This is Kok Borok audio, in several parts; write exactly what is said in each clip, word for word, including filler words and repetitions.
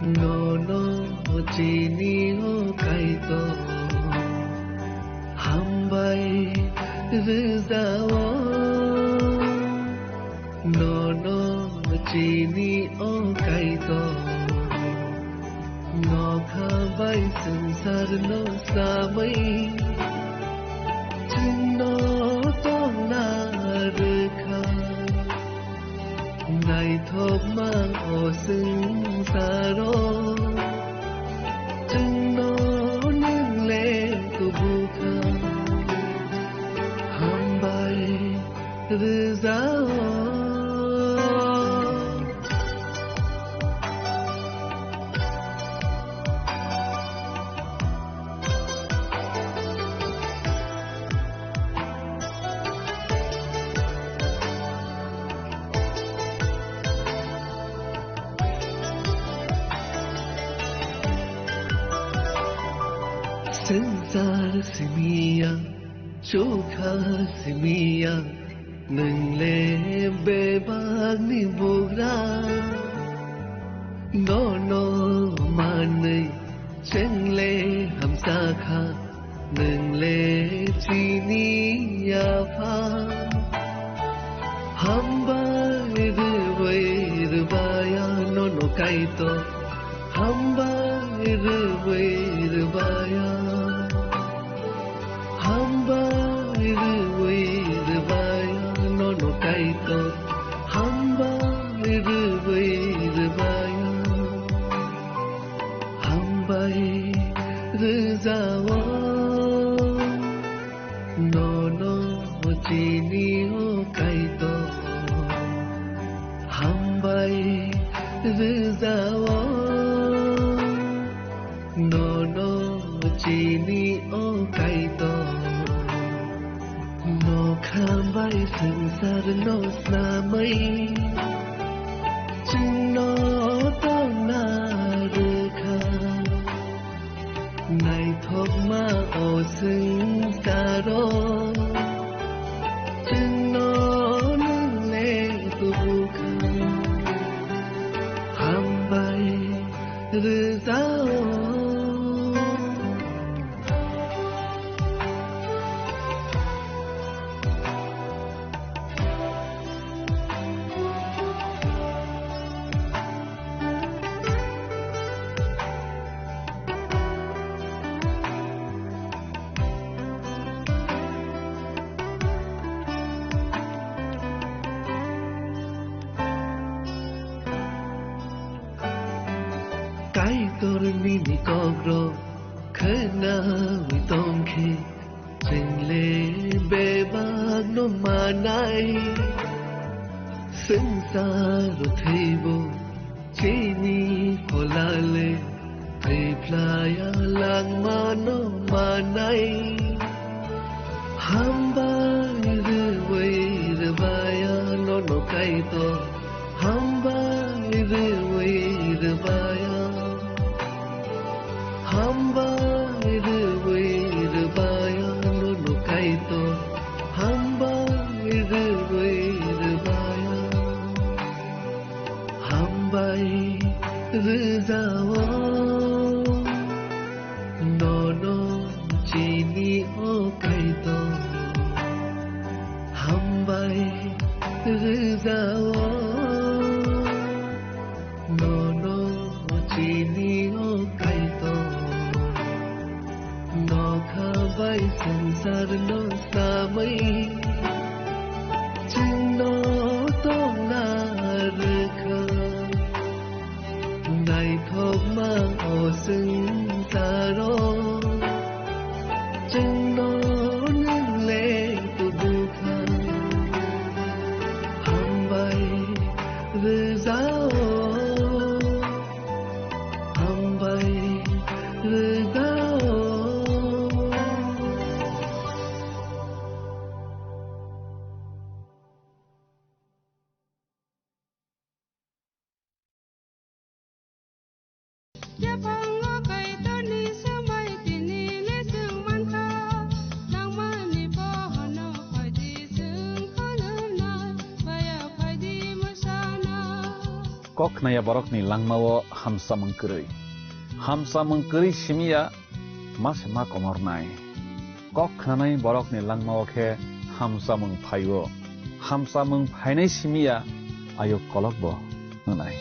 Nono chini o Kaitor, hambai rwjao. Nono chini o Kaitor, nokha bai swngcharno samwi chwngno tongna rwkha. Naithokma o swngcharo, chwngno nwng le kubukha. Hambai rwjao. Swngchar simiya, chukha simiya, nwng le bebakni bugra. Nono manwi chwng le hamjakha, nwng le chini Apha. Hambai rwui rwbaya nono Kaitor, hambai rwui rwbaya. Hambai rwui rwbaya nono Kaitor, hambai rwui rwbaya. Hambai rwjao nono chini o Kaitor. Hambai rwjao nono chini o Kaitor. Nokha bai swngcharno snamwi chwngno tongna rwkha. Naithokma o swngcharo chwngno nwng le kubukha. Hambai rwjao. Kaitor nini kokrok khwnawi tongkhe, chwng le bebakno manai. Swngcharo thwibo chini pholale, thwi phlaya langmano manai. Hambai rwui rwbaya nono Kaitor, hambai rwui rwbaya. Hambai rwui rwbaya nono Kaitor, hambai rwui rwbaya. Hambai rwjao nono chini o Kaitor. Hambai rwjao nono chini o Kaitor. Nokha bai swngcharno snamwi chwngno tongna rwkha. Naithokma o swngcharo chwngno nwng le kubukha. Hambai rwjao, hambai rwjao. Kok khnaya borokni langmao hamsamung kwrwi. Hamsamung kwrwi simi ya ma se ma komornai. Kok khnanai borokni langmao khe hamsamung phaio. Hamsamung phainai simi ya ayuk kolokbo wngnai.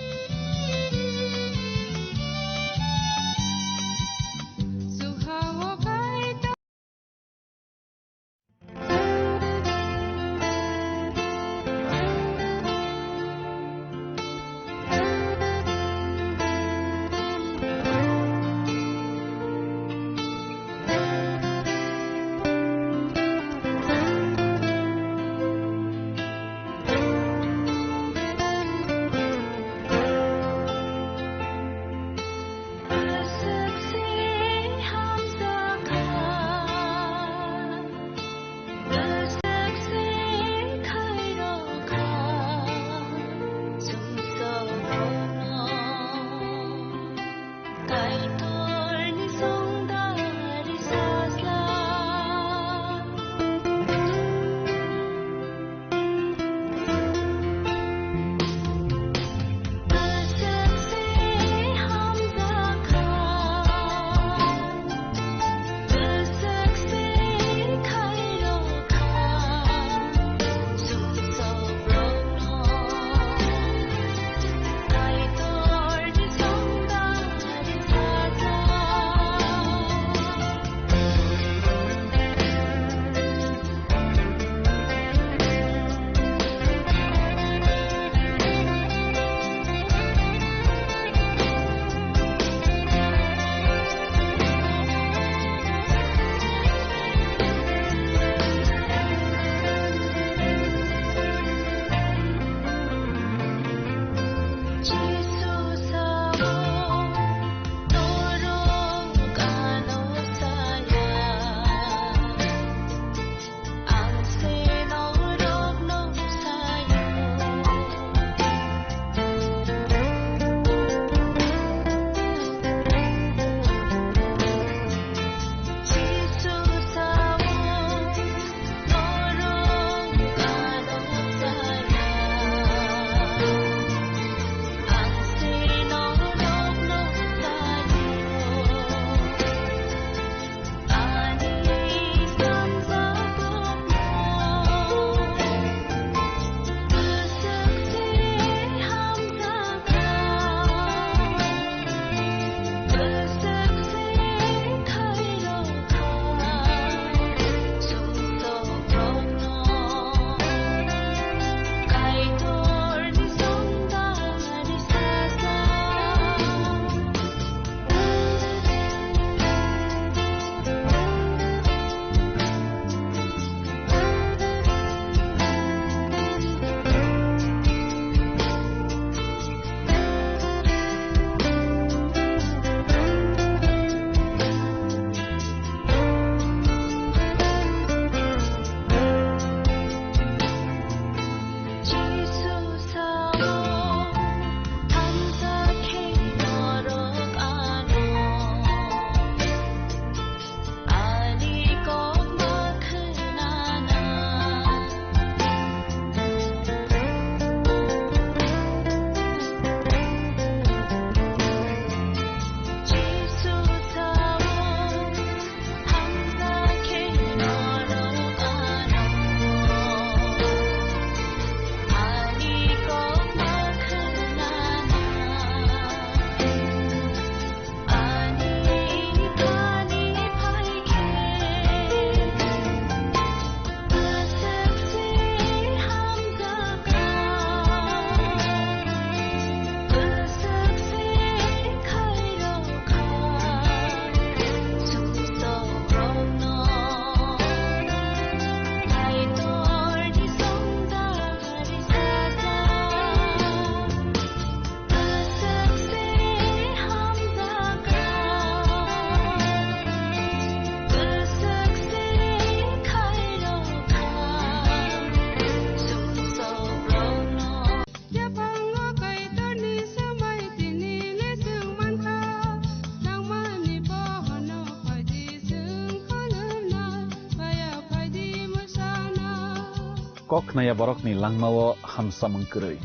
Kok khnaya borokni langmao hamsamung kwrwi.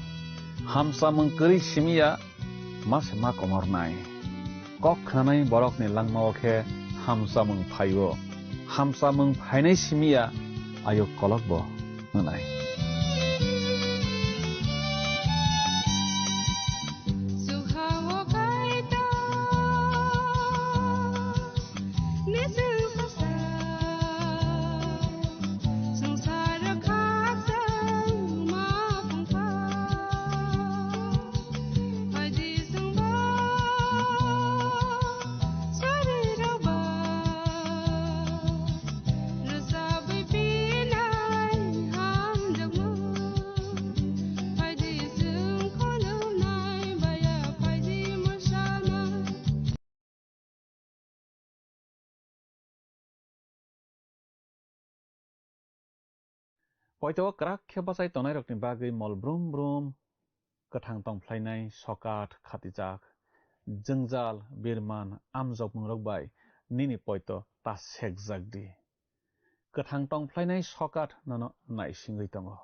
Hamsamung kwrwi simi ya ma se ma komornai. Kok khnanai borokni langmao khe hamsamung phaio. Hamsamung phainai simi ya ayuk kolok bo hwnai. Poito o kwrak khe bachai tongnairokni bagwi mol brum brum kwthang tongphlainai sokat khatijak, jwngjal, birman, amjokmungrok bai nini poito ta sekjak di. Kwthang tongphlainai sokat nono naisingwi tongo.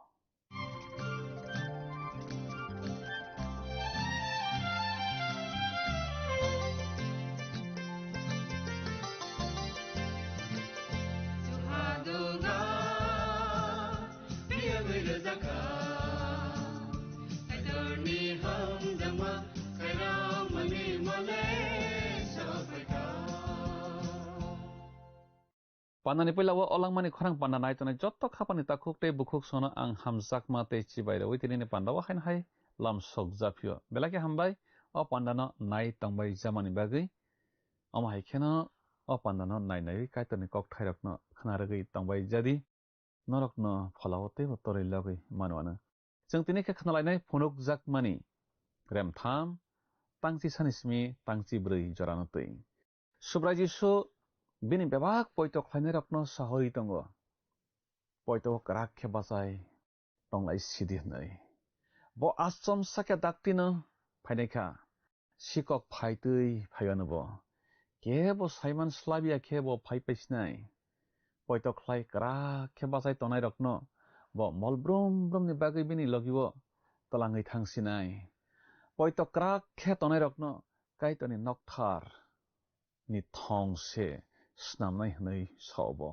Pandani puila o langmani khorang panda nai tongnai joto khapani takhuk tei bukhuk sono ang hamjakma tei chibai rwi tini ni panda o haino hai lam sok japhio. Belai khe hambai o panda no nai tongbai jamani bagwi. Omo hai kheno o panda no nai naiwi Kaitorni kokthairokno khna rwgwi tongbai jadi. Norokno pholao teibo torwi logwi mano ano. Chwng tini khe khnalainai phunukjakmani remtham, tangchi sani simi tangchi bwrwi jorano twi. Subrai Jisu bini bebak poito khlainairokno sahowi tongo. Poito kwrak khe bachai tonglai sidi hwnwi. Bo achomsa khe daktino phainai kha. Sikok phaitwi phaiwano bo. Kebo saiman slabya khe bo phai paisinai. Poito khlai kwrak khe bachai tongnairokno bo mol brum brumni bagwi bini logio twlangwi thangsinai. Poito kwrak khe tongnairokno Kaitorni nokthar ni thong se snamnai hwnwi sao bo.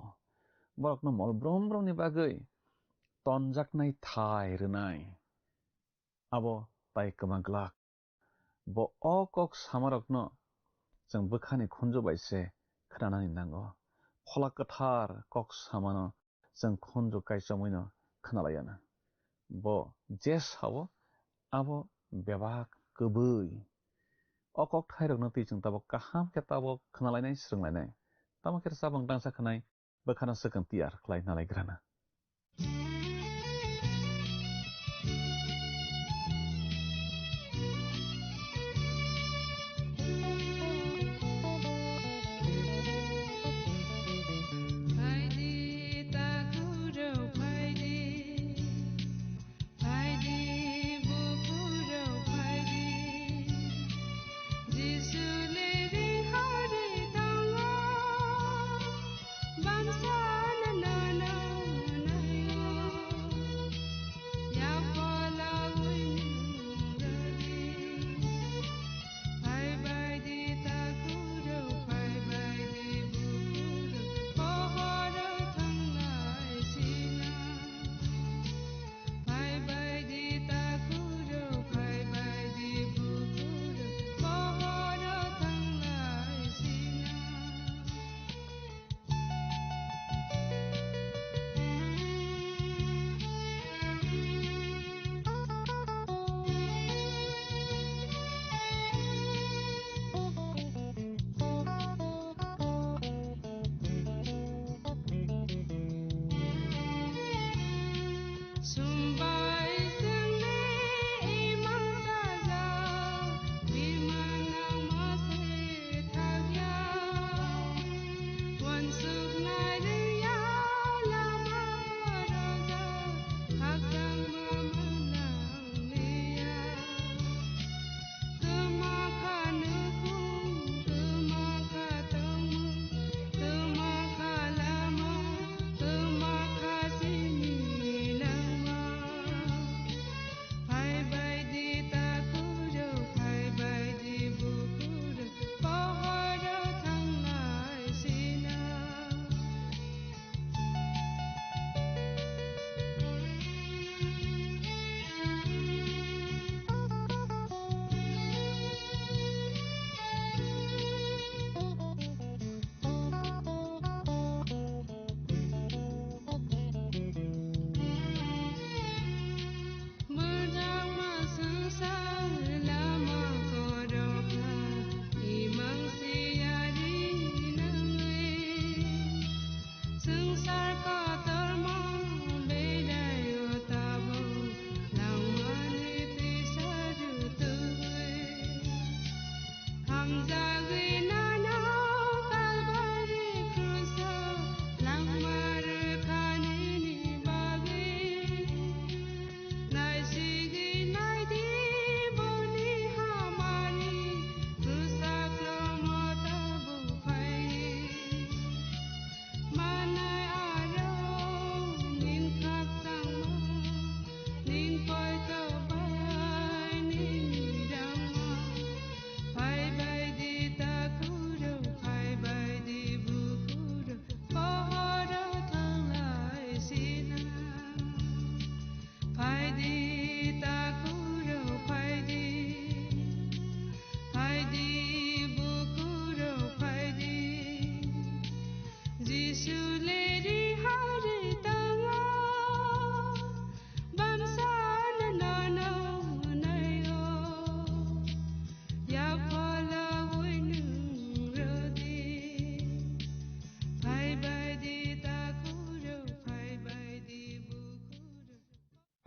Borokno mol brum brumni bagwi tonjaknai thai rwnai. Abo tai kwma glak. Bo o kok samarokno chwng bwkhani khunju bai se khnanani nango. Phola kwthar kok samano chwng khunju kaichomwino khnalaiana. Bo je sao, abo bebak kwbwi. O kokthairokno twi chwng tabuk kaham khe tabuk khnalainai, swrwnglainai. Tamo khe rwchapmung tangsa khnai, bwkhano swkang tiyar khlai nalaigrana.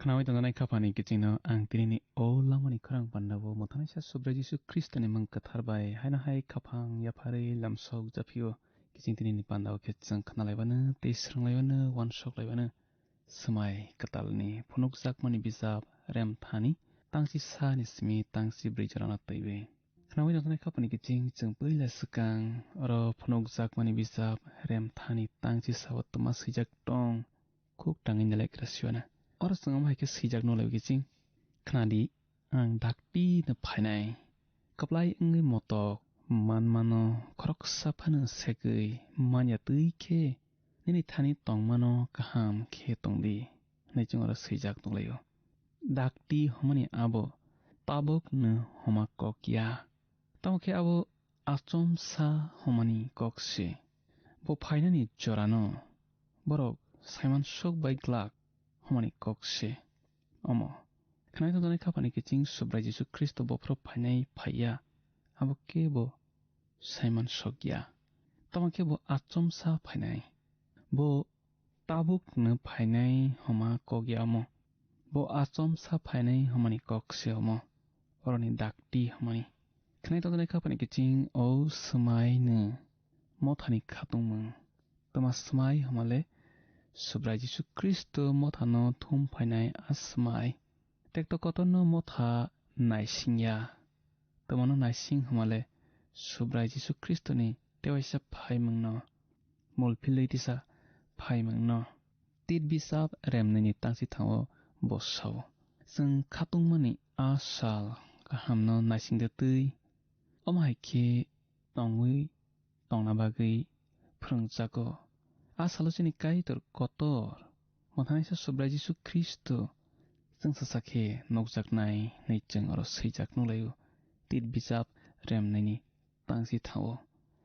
Khnawi tongjaknai khaphani kichingno ang tinini o lamani khorang pandao mwthanaisa Subrai Jisu Khristoni mung kwthar bai haino hai khaphang yapharwi lamsok japhio. Kiching tinini pandao khe chwng khnalaibano tei swrwnglaibano, uansuk laibano. Swmai kwtalni phunukjakmani bijap Remthani tangsi sani simi tangsi brwi jorano twiwi. Khnawi tongjaknai khaphani kiching chwng puila swkang oro phunukjakmani bijap Remthani tangsi sao twma swijak tong. Khuk tangwi nalai kra siwana. Oro chwng omo hai khe swijak nukhlai kiching. Khnadi, ang dakti no phainai. Kwplai wngwi motok manmano khoroksa phano segwi manya twi khe nini thani tongmano kaham khe tongdi, hwnwi chwng oro swijak nukhlaio. Dakti hwnmani abo tabuk no homa kok ya. Tamo khe abo achomsa hwnmani kok se. Bo phainani jorano borok saiman sok bai glak hwnmani kok se. Omo khnai tongjaknai khaphani kiching Subrai Jisu Khristo bophro phainai phaiya, abo kebo saiman sok ya. Tamo khe bo achomsa phainai. Bo tabuk no phainai homa kok ya omo. Bo achomsa phainai hwnmani kok se omo. Oroni dakti hwnmani. Khnai tongjaknai khaphani kiching o swmai no mothani khatungmung. Tama swmai hwnmale Subrai Jisu Khristo mothano thum phainai a swmai. Tekto kotorno motha naisingya. Tamano naising hwnmale Subrai Jisu Khristoni tewaisa phaimungno, mul philwi tisa phaimungno. Tit bisap remnini tangsi thango bo sao. Chwng khatungmani a sal kahamno naisingde twi. Omo hai khe tongwi tongna bagwi phwrwngjago. A salo chini Kaitor kotor, mwthangnaisa Subrai Jisu Khristo chwngsacha khe nukjaknai hwnwi chwng oro swijak nukhlaio. Tit bijap remnaini tangsi thango.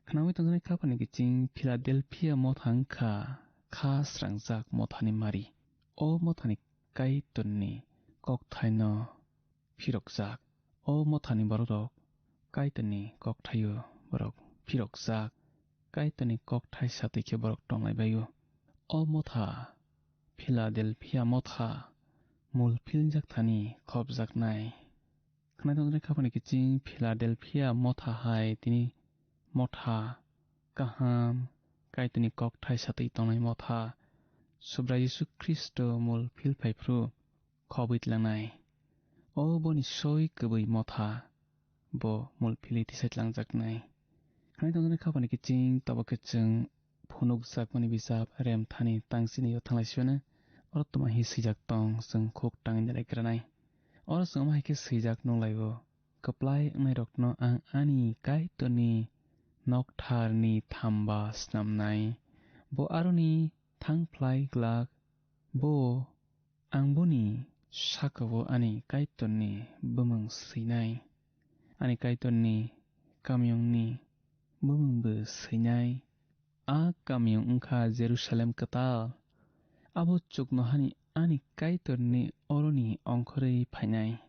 Khnawi tongjaknai khaphani kiching Philadelphia motha wngkha kha srangjak mothani mari. O mothani Kaitorni kokthaino phirokjak. O mothani bororok Kaitorni kokthaio borok phirokjak. Kaitorni kokthai satwi khe borok tonglaibaio. O motha, Philadelphia motha, mul philjak thani khopjaknai. Khwnai tongjaknai khaphani kiching Philadelphia motha hai tini motha kaham, Kaitorni kokthai satwi tongnai motha, Subrai Jisu Khristo mul phil phai phru khobwi tlangnai. O boni soi kwbwi motha, bo mul philwi tisai tlangjaknai. Khwnai tongjaknai khaphani kiching tobo khe chwng phunukjakmani bijap Remthani tangsinio thanglai siyano. Oro toma hi swijak tong, chwng khuk tangwi nalai kranai. Oro chwng omo hai khe swijak nukhlai-o, kwplai wngnairokno ang ani Kaitorni noktharni thamba snamnai. Bo aroni thang phlai glak. Bo Ang boni saka-o ani Kaitorni bumung swinai, ani Kaitorni kamiyungni bumungbo swinai. A kamiyung wngkha Jerusalem kwtal. Abo chuknohani ani Kaitorni oroni ongkhorwi phainai.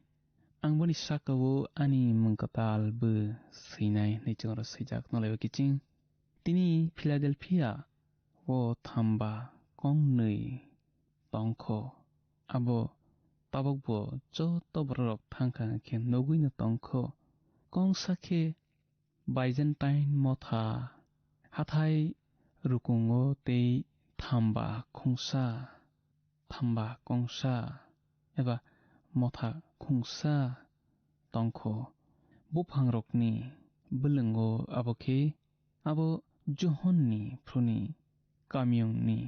Ang boni saka-o ani mung kwtalbo swinai hwnwi chwngno swijak nolaiwi kiching. Tini Philadelphia o thamba kongnwi tongkho. Abo tabukbo joto bororok thangkha hwnkhe nugwino tongkho. Kongsa khe Byzantine motha, hathai rukungo tei thamba khungsa, thamba kongsa eba motha khungsa tongkho. Buphangrokni bwlwngo abo khe abo Johonni phuruni kamiyungni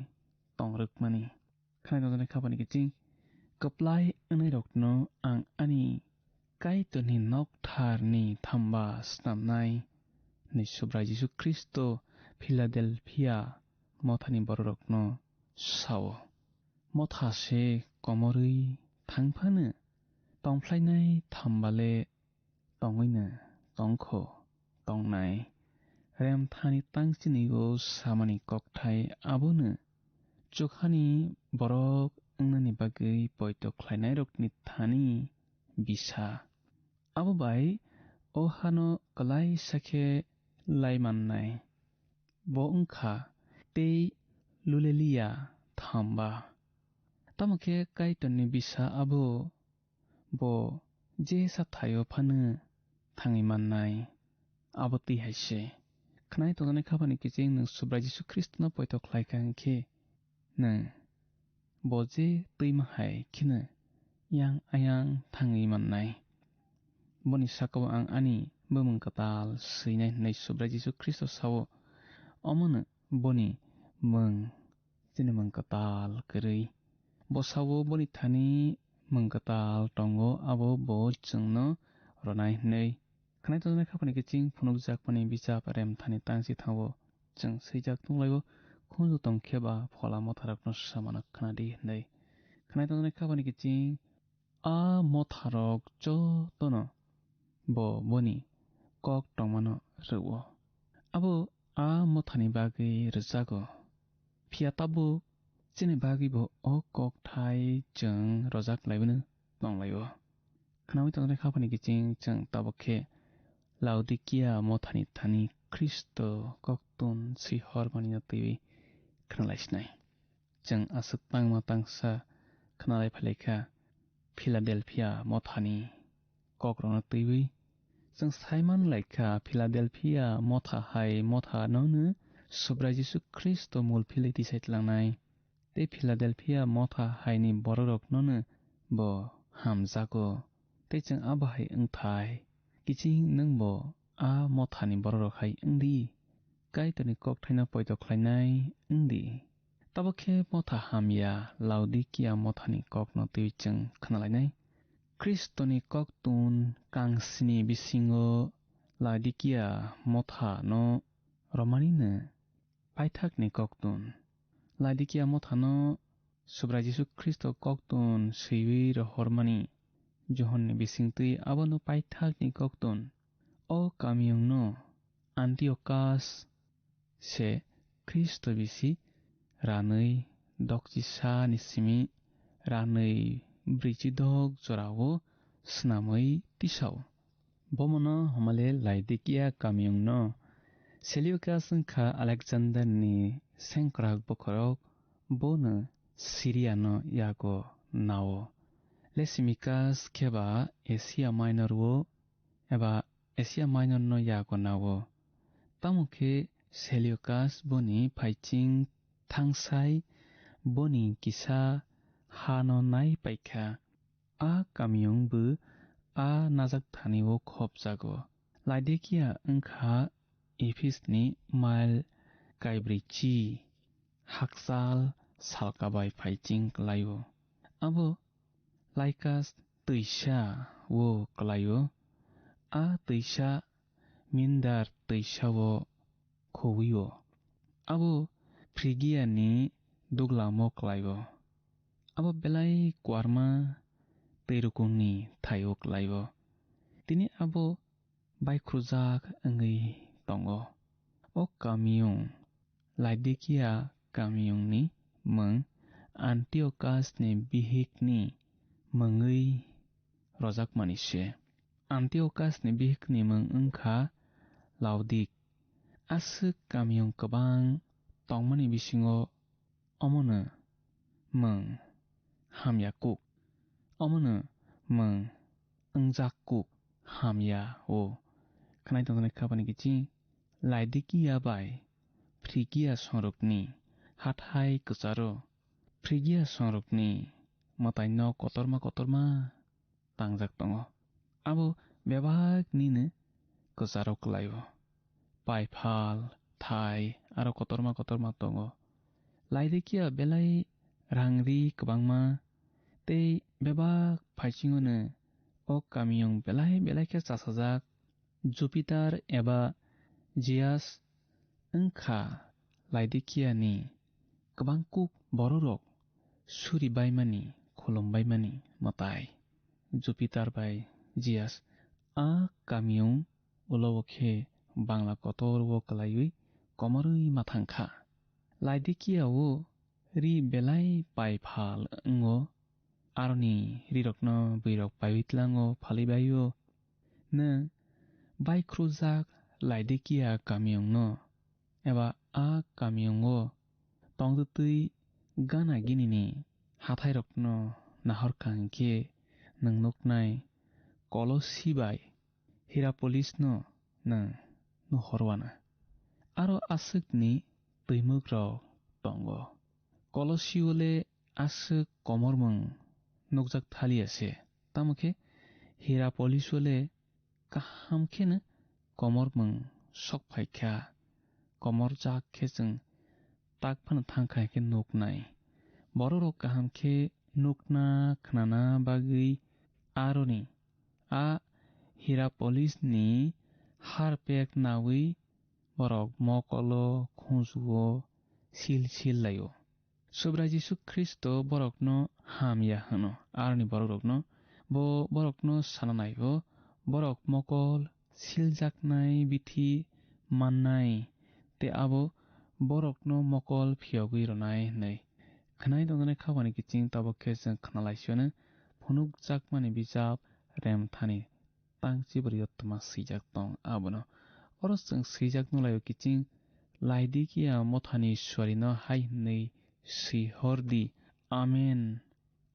tongrwkmani. Khwnai tongjaknai khabani kiching, kwplai wngnairokno ang ani Kaitorni noktharni thamba snamnai, hwnwi Subrai Jisu Khristo Philadelphia mothani bororokno sao. Motha se komorwi thangphano tongphlainai thambale tongwino tongkho tongnai. Remthani tangsinio samani kokthai abono chukhani borok wngnani bagwi poito khlainairokni thani bisa. Abo bai o hano kwlaisa khe lai mannai. Bo wngkha tei Lulelia thamba. Tamo khe Kaitorni bisa abo bo je sathaio phano thangwi mannai, abo twi hai se. Khwnai tongjaknai khapani kiching nwng Subrai Jisu Khristono poito khlai kha hwn khe, nwng bo je twima hai kheno yang ayang thangwi mannai. Boni saka-o ang ani bumung kwtal swinai hwnwi Subrai Jisu Khristo sao, omono boni mung chini mung kwtal kwrwi. Bo sao boni thani mung kwtal tongo, abo bo chwngno rwnai hwnwi. Khwnai tongjaknai khapani kiching phunukjakmani bichap rem thani tangsi thango. Chwng swijak tonglaio, khunju tong khe ba Phola Motharokno samano khna di hwnwi. Khwnai tongjaknai khapani kiching a motharok jotono bo boni kok tongmano rw-o. Abo a mothani bagwi rwjago. Phiya tabuk chini bagwi bo o kokthai chwng rwjak laibwino tonglaio. Khnaui tongjaknai khapani kiching chwng tabuk khe Laodikia mothani thani Khristo koktun swi hormanino twiwi khnalaisinai. Chwng aswk tangma tangsa khnalai phailaikha Philadelphia mothani kokrokno twiwi. Chwng saiman laikha Philadelphia motha hai mothanono Subrai Jisu Khristo mul philwi tisai tlangnai. Tei Philadelphia motha haini bororoknono bo hamjago. Tei chwng abo hai wngthai, kiching nwngbo a mothani bororok hai wngdi. Kaitorni kokthaino poito khlainai wngdi. Tabuk khe motha hamya Laodikia mothani kokno twiwi chwng khnalainai. Khristoni koktun kangsni bisingo Laodikia mothano romanino paithakni koktun. Laodikia mothano Subrai Jisu Khristo koktun swiwi rohormani Johonni bisingtwi abono paithakni koktun. O kamiyungno Antiochus se Khristo bisi ranwi dokchisa ni simi ranwi brichidok jorao swnamwi tisao. Bomono homale Laodikia kamiyungno Seleucus wngkha Alexanderni sengkrak bokhorok, bono Siriano yago nao. Lysimachus kheba Asia Minor o eba Asia Minor no yago nao. Tamo khe Seleucus boni phaiching thangsai boni kisa hano nai paikha. A kamiyung bo a najak thani o khopjago. Laodikia wngkha Ephisni mail kaibrwi chi hakchal salka bai phaiching kwlaio. Abo Lycus twisa o kwlaio. A twisa Mindar twisa o khowio. Abo Phrygia ni duglam o kwlaio. Abo belai kuarma twi rukungni thai o kwlaio. Tini abo baikhurjak wngwi tongo. O kamiyung Laodikia kamiyungni mwng Antiochusni bihikni mwngwi rojakmani se. Antiochusni bihikni mwng wngkha Laodik. Aswk kamiyung kwbang tongmani bisingo omono mwng hamya kuk. Omono mwng wngjak kuk hamya o. Khwnai tongjaknai khapani kiching Laodikia bai Phrygia songrokni hathai kwcharo, Phrygia songrokni mwtai nok kotorma kotorma tangjak tongo. Abo bebak nini kwcharo kwlaio. Paiphal, thai, aro kotorma kotorma tongo. Laodikia belai rangri kwbangma tei bebak phaisingono o kamiyung belai belai khe chasajak. Jupiter eba Zeus wngkha Laodikiani kwbang kuk bororok suri baimani, khulum baimani mwtai. Jupiter bai Zeus a kamiyung ulo o khe Bangla kotor o kwlaiwi komorwi ma thang kha. Laodikia o ri belai pai phal wngo, aroni rirokno bwrwirok paiwi tlango, phalwi baio. Nwng baikhruljak Laodikia kamiyungno eba a kamiyungo tongtwtwi gana ginini Hathairokno nahorkha hinkhe nwng nuknai Kolosi bai Hirapolisno nwng nuhorwana. Aro aswkni twimukrok tongo. Kolosio le aswk komormung nukjak thaliya se, tamo khe Hirapolisio le kaham kheno komormung sok phaikha, komorjak khe chwng tak phano thangkha khe nuknai. Borokrok kaham khe nukna khnana bagwi aroni a Hirapolisni harpek nawi borok mokolo khunjuo sil sil laio. Subrai Jisu Khristo borokno hamya hwno, aroni borokrokno bo borokno sana naio, borok mokol siljaknai bithi mannai, tei abo borokno mokol phiyogwi rwnai hwnwi. Khwnai tongjaknai khapani kiching tabuk khe chwng khwnalaisionw phunukjakmani bijap Remthani tang chibori yottoma swijak tong abono. Oro chwng swijak nulaio kiching Laodikia mothani suarino hai hwnwi swi hordi, Amen.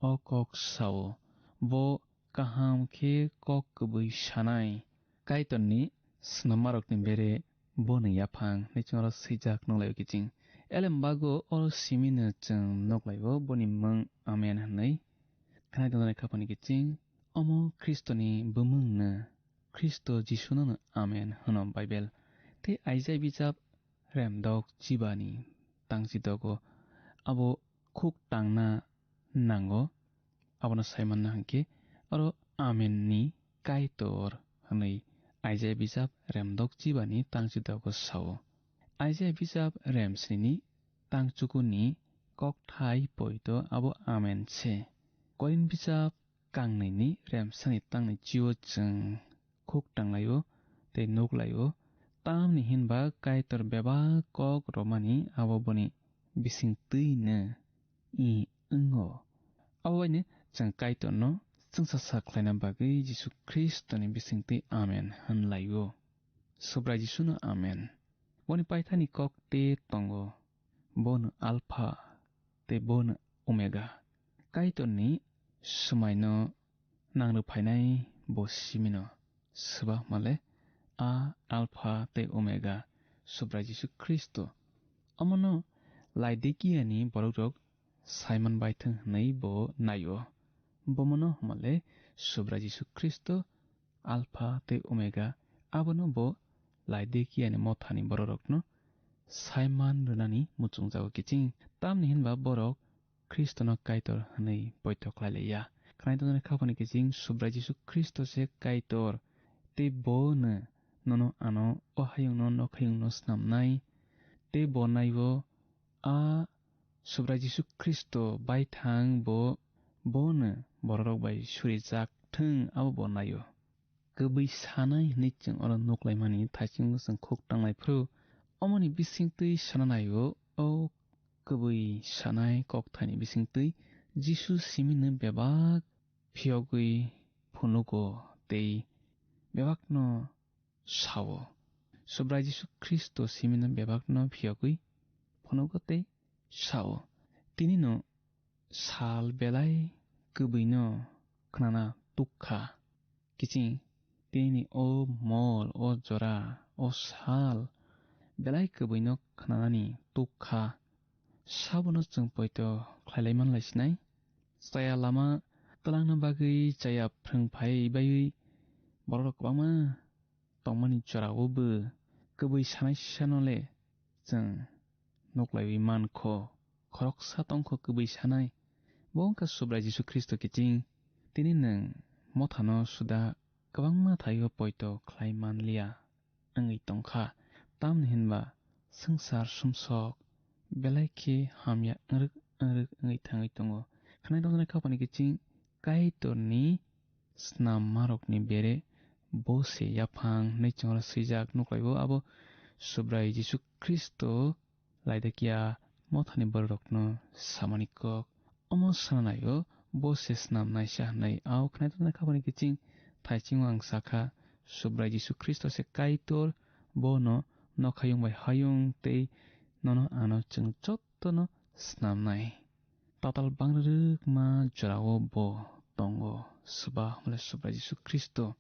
O kok sao, bo kaham khe kok kwbwi sanai. Kaitorni snammarokni bere boni yaphang hwnwi chwng oro swijak nukhlaio kiching. Elembago oro simino chwng nukhlaio boni mung Amen hwnwi. Khwnai tongjaknai khapani kiching, omo Khristoni bumungno, Khristo Jisunono Amen hwno Baibel. Tei Aijai bijap remdok chibani tangchidogo abo khuk tangna nango. Abono saimanna hwnkhe oro Amen ni Kaitor hwnwi Aijai bijap remdok chibani tangchidogo sao. Aijai bijap remsnini tangchukuni kokthai poito abo Amen se. Korin bijap kangnwini remsani tangni chio chwng khuk tanglaio tei nuklaio. Tamni hinba Kaitor bebak kok romani abo boni bisingtwino i wngo. Abo baino chwng Kaitorno chwngsa sa khlaina bagwi Jisu Khristoni bisingtwi Amen hwnlaio. Subrai Jisuno Amen. Boni paithani kok te tongo. Bono Alpha tei bono Omega. Kaitorni swmaino nangrwphainai bo simino. Swba hwnmale a Alpha tei Omega, Subrai Jisu Khristo. Omono Laodikiani borokrok saiman baithwng hwnwi bo naio. Bomono hwnmale Subrai Jisu Khristo Alpha tei Omega, abono bo Laodikiani mothani bororokno saiman rwnani muchungjago kiching. Tamni hinba borok Khristono Kaitor hwnwi poito khlai laiya. Khwnai tongjaknai khapani kiching Subrai Jisu Khristo se Kaitor, tei bono nono ano o hayungno nokhayungno snamnai, tei bo naibo a Subrai Jisu Khristo baithang bo, bono bororok bai surijak thwng abo bo naio. Kwbwi sanai hwnwi chwng oro nuklaimani thaichungo chwng khuk tanglai phuru, omoni bisingtwi sana naio, o kwbwi sanai kokthaini bisingtwi Jisu simino bebak phiyogwi phunugo tei bebakno sao. Subrai Jisu Khristo simino bebakno phiyogwi phunugo tei sao. Tinino sal belai kwbwino khnana tukha. Kiching tinini o mol, o jora, o sal belai kwbwino khnanani tukha. Sabono chwng poito khlailai manlai sinai. Chaya lama twlangna bagwi chaya phrwng phai baiwi borok kwbangma tongmani jorao bo kwbwi sanai sano le chwng nuklaiwi mankho. Khoroksa tongkho kwbwi sanai, bo wngkha Subrai Jisu Khristo kiching. Tini nwng mothano suda kwbangma thaio poito khlai manliya wngwi tongkha, tamni hinba swngchar sumsok belai khe hamya wngrwk wngrwk wngwi thangwi tongo. Khwnai tongjaknai khapani kiching Kaitorni snammarokni bere bo se yaphang hwnwi chwngno swijak nuklaio, abo Subrai Jisu Khristo Laodikia mothani bororokno samani kok. Omo sana naio bo se snam naisa hwnwi. Ao khwnai tongjaknai khapani kiching thaichingo ang sakha, Subrai Jisu Khristo se Kaitor, bono nokhayung bai hayung tei nono ano chwng jottono snamnai. Tatal bangrwrwkma jorao bo tongo. Swbahmale Subrai Jisu Khristo.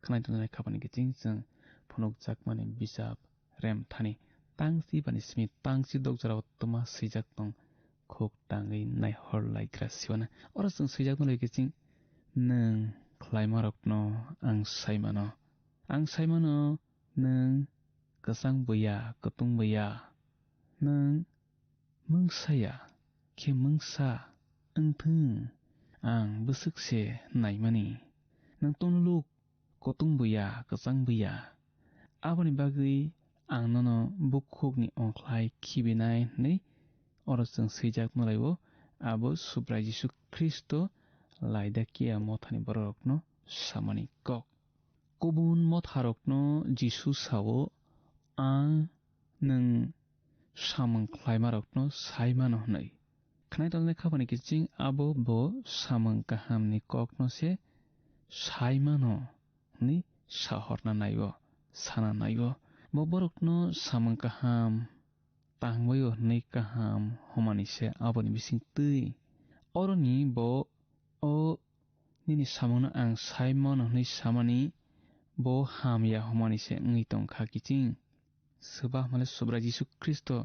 Khwnai tongjaknai khapani kiching chwng phunukjakmani bijap rem thani tangsi bani simi tangsi dok jorao twma swijak tong, khuk tangwi naihor laikra siwana. Oro chwng swijak nw lai kiching, nwng khlaimarokno ang saimano. Ang saimano nwng kwchang buya, kwtung buya. Nwng mungsa ya khe mungsa wngthung, ang bwswk se naimani. Nwng tongluk kutung buya, kwchang buya. Aboni bagwi ang nono bukhukni ongkhlai khibinai hwnwi oro chwng swijak nw lai-o, abo Subrai Jisu Khristo Laodikia mothani bororokno samani kok. Kubun motharokno Jisu sao, "Ang nwng samung khlaimarokno sai mano," hwnwi. Khwnai tongjaknai khapani kiching abo bo samung kahamni kokno se sai mano hwnwi sahorna nai-o, sana nai-o. Bo borokno samung kaham tangbaio hwnwi kaham hwnmani se aboni bising twi. Oroni bo, "O nini samungno ang sai mano," hwnwi samani bo hamya hwnmani se wngwi tongkha kiching. Swbahmale Subrai Jisu Khristo,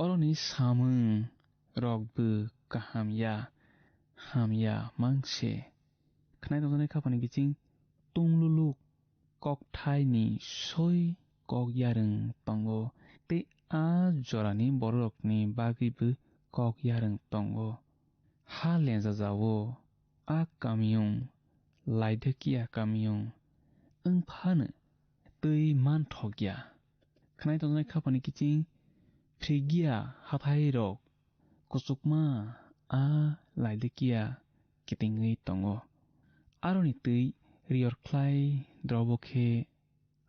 oroni samung rokbo kaham ya, hamya mang se. Khwnai tongjaknai khapani kiching, tungluluk kokthaini soi kok yarwng tongo, tei a jorani bororokni bagwibo kok yarwng tongo. Ha lenjajao a kamiyung, Laodikia kamiyung wng phano twi manthok ya. Khwnai tongjaknai khapani kiching, Phrigia hathairok kuchukma a Laodikia kitingwi tongo. Aroni twi riyor khlai drobo khe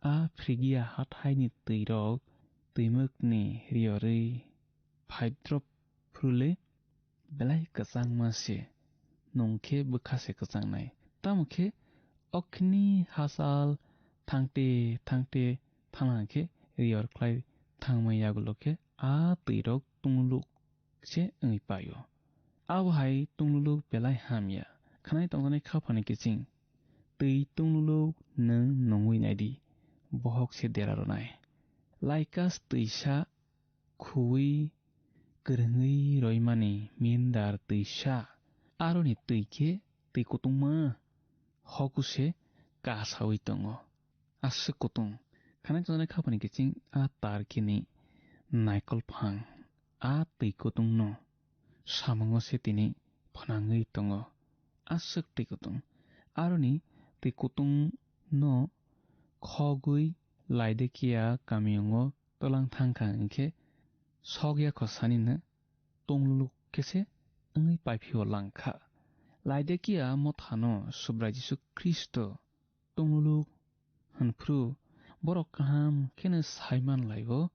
a Phrigia hathaini twirok twimwkni riyorwi phaidrop phuru le belai kwchangma se, nung khe bwkha se kwchangnai. Tamo khe okni hachal thangte thangte thangna khe riyor khlai thangma yagulo khe a twirok tungluk se wngwi paio. Abo hai tungluluk belai hamya. Khwnai tongjaknai khaphani kiching. Twi tungluluk nwng nungwi naidi, bohok se dera rwnai. Laikas twisa khuwi kwrwngwi roimani mindar twisa. Aroni twi khe twi kutungma hoku se kasawi tongo. Aswk kutung. Khwnai tongjaknai khaphani kiching a tar kini naikol phang a twi kutungno samungo se tini phnangwi tongo. Aswk twi kutung. Aroni twi kutungno khogwi Laodikia kamiyungo tolang thangkha hwnkhe sokya kho sanino tungluluk khe se wngwi paiphio langkha. Laodikia mothano Subrai Jisu Khristo tungluluk hwnphru borok kaham kheno sai man lai-o,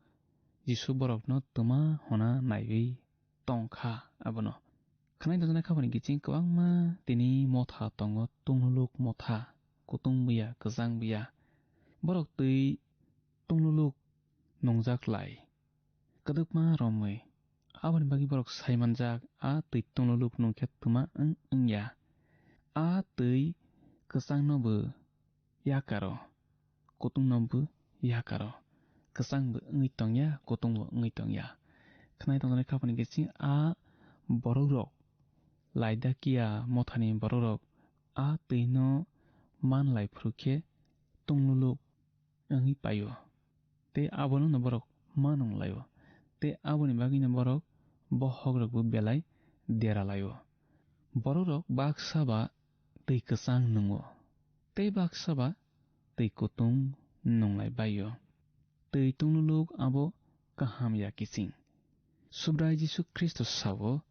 Jisu borokno twma hona naiwi tongkha abono. Khwnai tongjaknai khaphani kiching kwbangma tini motha tongo, tungluluk motha, kutung buya, kwchang buya. Borok twi tungluluk nungjak lai. Kwdwkma romwi. Aboni bagwi borok sai manjak, a twi tungluluk nungkhe twma wng wngya. A twi kwchangno bo yakaro, kutungno bo yakaro. Kwchang bo wngwi tongya, kutung bo wngwi tongya. Khwnai tongjaknai khaphani kiching a borokrok, Laodikia mothani borokrok a twino man lai phuru khe tungluluk wngwi paio. Tei abono no borok ma nung laio. Tei aboni bagwi no borok bohok rokbo belai dera laio. Borok rok baksa ba twi kwchang nungo. Tei baksa ba twi kutung nung lai baio. Twi tungluluk abo kaham ya kiching. Subrai Jisu Khristo sao,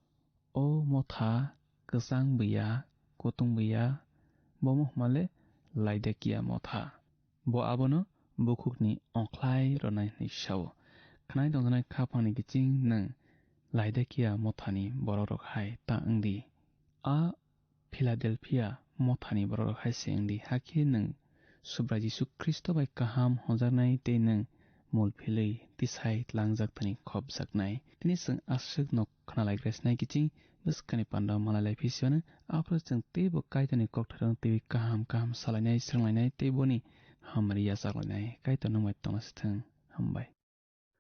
"O motha, kwchang buya, kutung buya, bomo hwnmale Laodikia motha." Bo abono bukhukni ongkhlai rwnai hwnwi sao. Khwnai tongjaknai khaphangni kiching nwng Laodikia mothani bororok hai ta wng di. A Philadelphia mothani bororok hai se wng di, hakhe nwng Subrai Jisu Khristo bai kaham hwnjaknai tei nwng mul philwi tisai tlangjak thani khopjaknai. Tini chwng aswk no khnalaigra sinai kiching bwskani panda malai lai phi siyano, aphuru chwng teibo Kaitorni kokthairokno twiwi kaham kaham salainai, swrwnglainai tei boni hamari yachaklainai. Kaitor nungbai tongna sithwng. Hambai.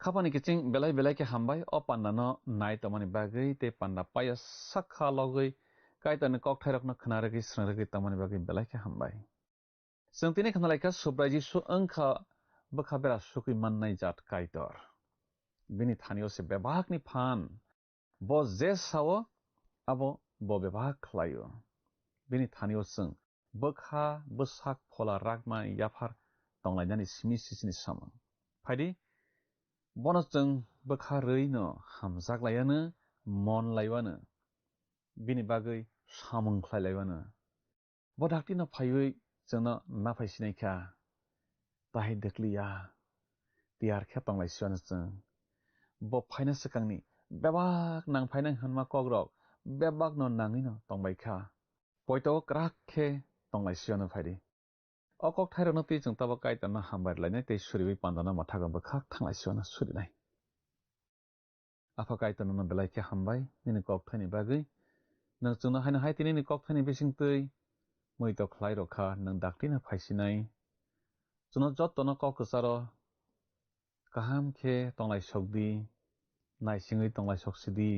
Khapani kiching belai belai khe hambai o pandano nai tongmani bagwi tei panda paiya sakha logwi Kaitorni kokthairokno khna rwgwi swrwng rwgwi tongmani bagwi belai khe hambai. Chwng tini khna laikha Subrai Jisu wngkha bwkha bera sukwi mannai jat Kaitor. Bini thanio se bebakni phan. Bo je sao, abo bo bebak khlaio. Bini thanio chwng bwkha, bwsak, phola, rakma, yaphar tonglainani simi sisini samung. Phaidi, bono chwng bwkha rwino hamjak laiano, mon laiwano, bini bagwi samung khlai laiwano. Bo dakti no phaiwi chwngno naphai sinai kha, tahai dekliya, tiyar khe tonglai siyano chwng. Bo phaina swkangni bebak nang phainai hwnma kokrok bebak no nangwi no tongbai kha, poito kwrak khe tonglai siyano phaidi. O kokthairokno twi chwng tabuk Kaitorno hambai rwlainai tei suriwi pandano mwthago bwkhak thanglai siyano surinai. Apha Kaitor, nono belai khe hambai nini kokthaini bagwi. Nwng chwngno haino hai tini nini kokthaini bisingtwi muitok khlai rw kha, nwng dakti no phaisinai. Chwngno jotono kok kwcharo kaham khe tonglai sok di, naisingwi tonglai sok si di,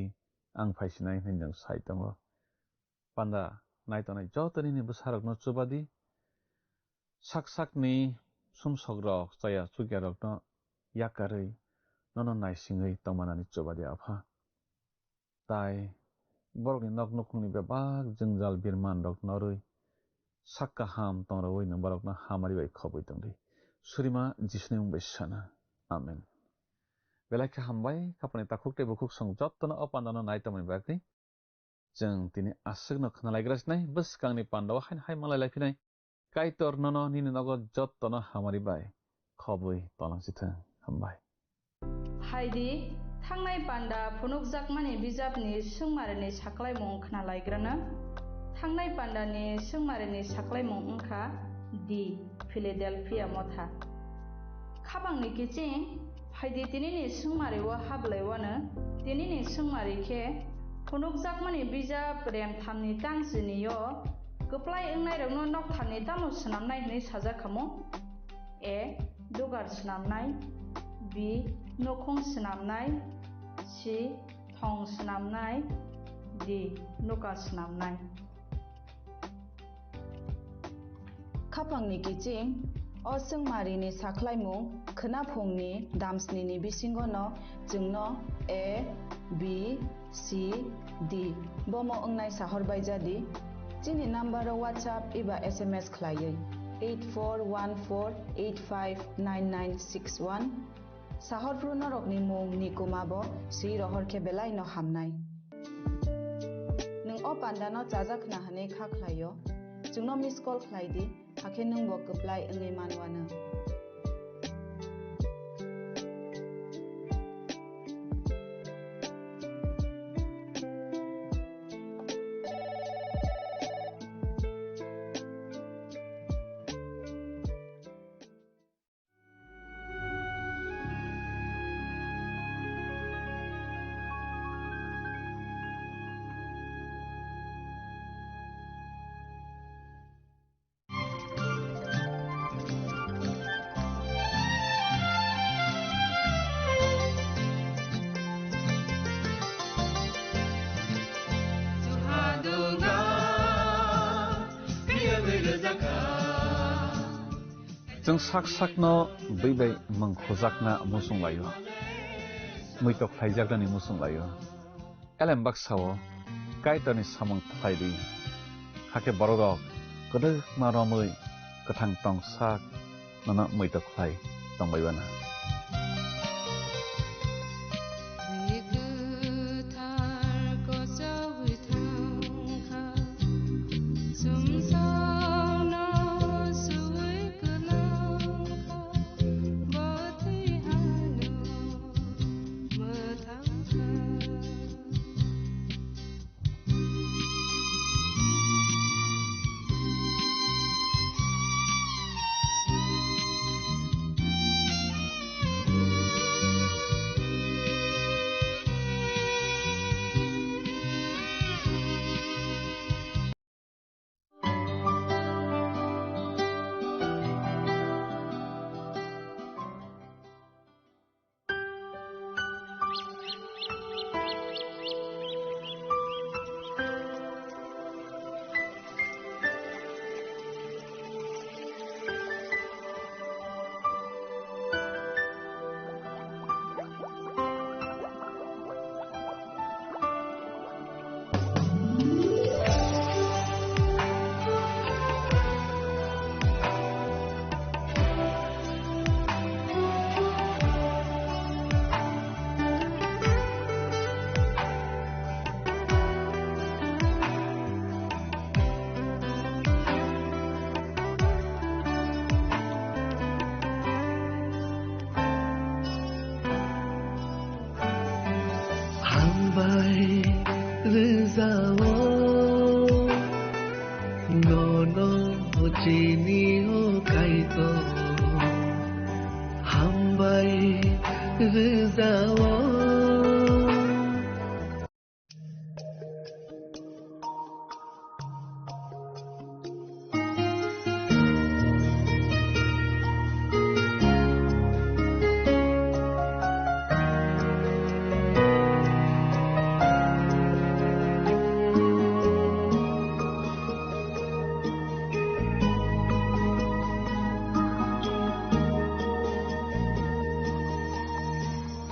ang phaisinai hwnwi nwng sai tongo. Panda nai tongnai joto nini bwsarokno chuba di. Sak sakni sumsokrok chaya chukyarokno yakarwi nono naisingwi tongmanani chuba di, Apha. Tai borokni nok nukhungni bebak jwngjal birmanrok norwi sak kaham tongrwui nwng borokno hamari bai khobwi tong di. Surima Jisuni mung bai sana. Amen. Belai khe hambai, khapani takhuk tei bukhuk song jottono o pandano nai tongmani bagwi. Chwng tini aswkno khwnalaigra sinai, bwskangni pandao haino hai malai laiphinai. Kaitor nono nini nogo jottono hamari bai khobwi tonglangsithwng. Hambai. Phaidi, thangnai panda phunukjakmani bijapni swngmarini saklaimung khwnalaigrano. Thangnai pandani swngmarini saklaimung wngkha D, Philadelphia motha. Khapangni kiching, phaidi tinini swngmari o hablaiwano, tinini swngmari khe phunukjakmani bijap remthamni tangsinio kwplai wngnairokno noktharni tamo swnamnai hwnwi sajak khamu? A, dugar swnamnai, B, nukhung swnamnai, C, thong swnamnai, D, nuka swnamnai. Khapangni kiching, o swngmarini saklaimung khwnaphungni damsnini bisingono chwngno A, B, C, D bomo wngnai sahor bai jadi. Chini number o WhatsApp eba S M S khlaiwi eight four one four eight five nine nine six one. Sahorphru norokni mung ni kuma bo swi rohor khe belai no hamnai. Nwng o panda no chajak khna hwnwi kha khlai o, chwngno miss call khlai di, hakhe nwng bo kwplai wngwi man uanw. Chwng sak sakno bwi bai mung khujakna muchung laio, muitok khlaijaknani muchung laio. Elem baksao Kaitorni samung khlai di, hakhe bororok kwdwkma romwi kwthang tong sak nono muitok khlai tongbai uanw.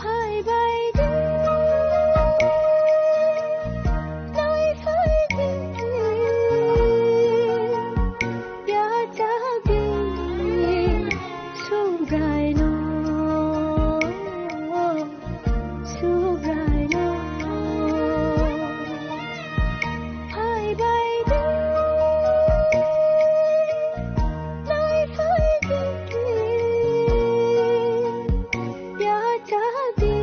Phai bai di, nai phai di, ya cha di, sugai no, sugai no. Phai bai di, nai phai di, ya cha di.